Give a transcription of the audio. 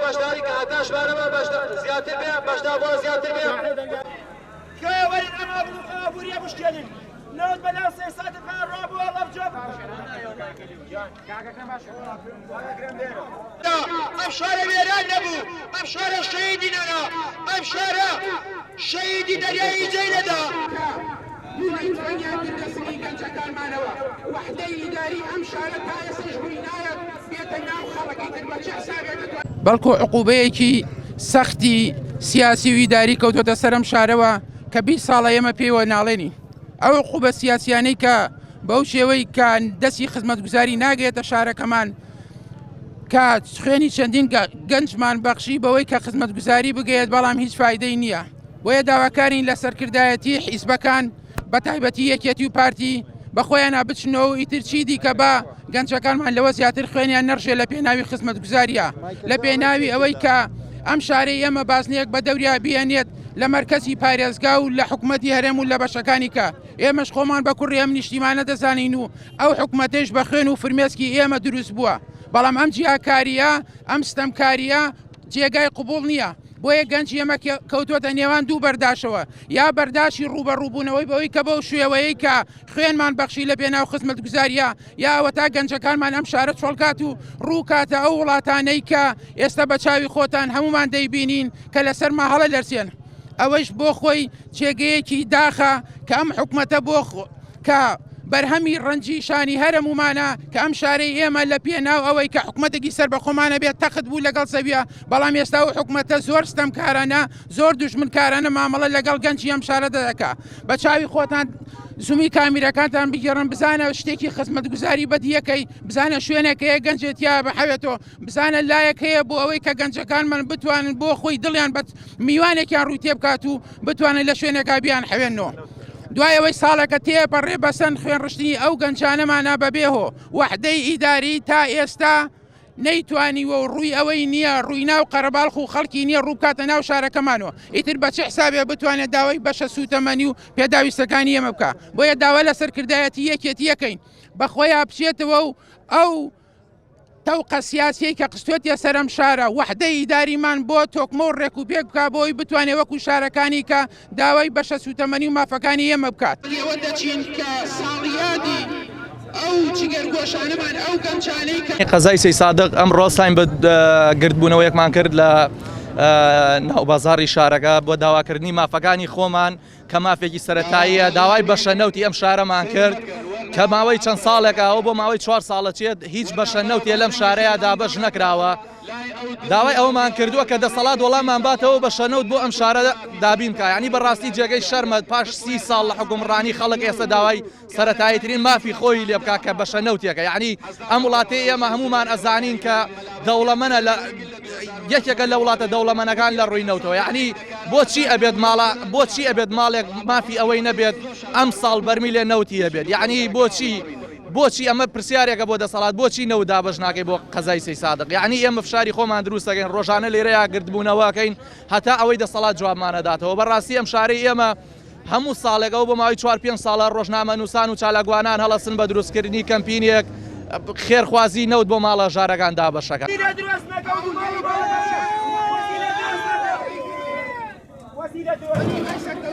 بەشداری کە هەتا ژمارەمان زیاتر بێ بەشداربووان زیاتر بێ. تکایە وەرن ئەم ئابووریە بشکێنین نەوت بەناو سێ سات پارڕا بووە ڵەبجۆ. ئەم شارە وێران نەبوو، ئەم شارە شەهیدی نەنا، ئەم شارە شەهیدی دەریای ئیجەی نەدا. لوولەی تفەنگیان کردە سنگی گەنجەکانمانەوە، وەحدەی ئیداری ئەم شارە تا ئێستەش ڕووی نایەت بێتە ناو خەڵک، ئیتر بە چ حسابێک دەتوانن. بەڵکو عقوبەیەکی سەختی سیاسی و ئیداری کەوتۆتە سەر ئەم شارەوە کە 20 ساڵە ئێمە پێیوە ناڵێنین. ئەو عقوبە سیاسیانەی کە بەو شێوەی کە دەستی خزمەتگوزاری ناگەێتە شارەکەمان کە خوێنی چەندین گەنجمان بەخشی بەوەی کە خزمەتگوزاری بگەیەت بەڵام هیچ فایدەی نییە. بۆیە داواکارین لە سەرکردایەتی حیزبەکان بە تایبەتی یەکێتی و پارتی بە خۆیانە بچنەوە و ئیتر چی دیکە بە گەنجەکانمان لەوە زیاتر خوێنیان نەڕژێ لە پێناوی خزمەتگوزاریە لە پێناوی ئەوەی کە ئەم شارەی ئێمە بازنەیەک بە دەوریا بیەنێت لە مەرکەزی پارێزگا و لە حکومەتی هەرێم و لە بەشەکانی کە ئێمەش خۆمان بە کوڕی ئەم نیشتیمانە دەزانین و ئەو حکومەتەیش بە خوێن و فرمێسکی ئێمە دروست بووە بەڵام ئەم جیاکاریە ئەم ستەمکاریە جێگای قبوڵ نییە. بۆیە گەنجی ئێمە کەوتووەتە نێوان دوو بەرداشەوە، یا بەرداشی ڕووبەڕووبوونەوەی بەوەی کە بەو شێوەیەی کە خوێنمان بەخشی لە پێناو خزمەتگوزارییە، یا ئەوەتا گەنجەکانمان ئەم شارە چۆڵکات و ڕووکاتە ئەو وڵاتانەی کە ئێستا بە چاوی خۆتان هەموومان دەیبینین کە لەسەرما هەڵەلەرزێن. ئەوەیش بۆ خۆی جێگەیەکی داخە کە ئەم حکومەتە بۆ کە بەرهەمی ڕەنجی شانی هەرەموومانە کە ئەم شارەی ئێمە لە پێناو ئەوەی کە حکومەتێکی سەربەخۆمانە بێت تەخت بوو لەگەڵ زەویە بەڵام ئێستا ئەو حکومەتە زۆر ستەمکارانە زۆر دوژمنکارانە مامەڵە لەگەڵ گەنجی ئەم شارە دەکا بە چاوی خۆتان زومی کامیرەکانتان بگێڕن بزانە شتێکی خزمەتگوزاری بەدیەکەی بزانە شوێنێک هەیە گەنجێت تیا بحەوێتەوە بزانە لایەک هەیە بۆ ئەوەی کە گەنجەکانمان بتوانن بۆ خۆی دڵیان بە میوانێکیان ڕووی تێبکات و بتوانن لە شوێنێکا بیان حەوێنەوە. دوای ئەوەی ساڵێکە تێپەڕێ بەسەر خوێنڕشتنی ئەو گەنجانەمانە بەبێ هۆ وەحدەی ئیداری تا ئێستا نەیتوانیوە و ڕووی ئەوەی نییە ڕووی ناو قەرەباڵخ و خەڵکی نییە ڕووبکاتە ناو شارەکەمانەوە ئیتر بە چ حسابێ بتوانێت داوای بەشە سووتەمەنی و پێداویستەکانی ئێمە بکا بۆیە داوا لە سەرکردایەتی یەکێتیەکەین بەخۆیا بچێتەوە و ئەو تەوقە سیاسیەی کە خستوێتیە سەر ئەم شارە وەحدەی ئیداریمان بۆ تۆکمە و ڕێک و پێک بکا بۆی بتوانێ وەکو شارەکانی کە داوای بەشە سوتەمەنی و مافەکانی ئێمە بکات. لێوە دەچین کە ساڵیادی ئەو جگەرگۆشانەمان ئەو گەنجانەی کە. قەزای سەیسادق ئەمڕۆ ساین بە گردبوونەوەیەکمان کرد لە ناو بازاڕی شارەکە بۆ داواکردنی مافەکانی خۆمان کە مافێکی سەرەتاییە، داوای بەشە نەوتی ئەم شارەمان کرد کە ماوەی چەند ساڵێکە ئەوە بۆ ماوەی چوار ساڵە چێت هیچ بەشە نەوتێ لەم شارەیە دابەش نەکراوە داوای ئەوەمان کردووە کە دەسەڵات وەڵاممان باتەوە بەشە نەوت بۆ ئەم شارە دابین بکە یعنی بەڕاستی جێگەی شەرمە پاش سی ساڵ لە حکومڕانی خەڵک ئێستا داوای سەرەتاییترین مافی خۆی لێ بکا کە بەشە نەوتێکە یعنی ئەم وڵاتەی ئێمە هەمومان ئەزانین کە دەوڵەمەنە لە یەکێکە لە وڵاتە دەوڵەمەنەکان لە ڕووی نەوتەوە یعنی بۆچی ئەبێت ماڵە بۆچی ئەبێت ماڵێک مافی ئەوەی نەبێت ئەم ساڵ بەرمیلێ نەوتی هەبێت یعنی بۆچی بۆچی ئەمە پرسیارێکە بۆ دەسەڵات بۆچی نەوت دابەش ناکەی بۆ قەزای سەی سادق یعنی ئێمە فشاری خۆمان دروست دەکەین ڕۆژانە لێرەیا گردبوونەوەکەین هەتا ئەوەی دەسەڵات جوابمانەداتەوە بەڕاستی ئەم شارەی ئێمە هەموو ساڵێک ئەوە بۆ ماوەی چوار پێنج ساڵە ڕۆژنامەنووسان و چالاکوانان هەڵەسن بە دروستکردنی کەمپینێک خێرخوازی نەوت بۆ ماڵە ژارەکان دابەشەکەن.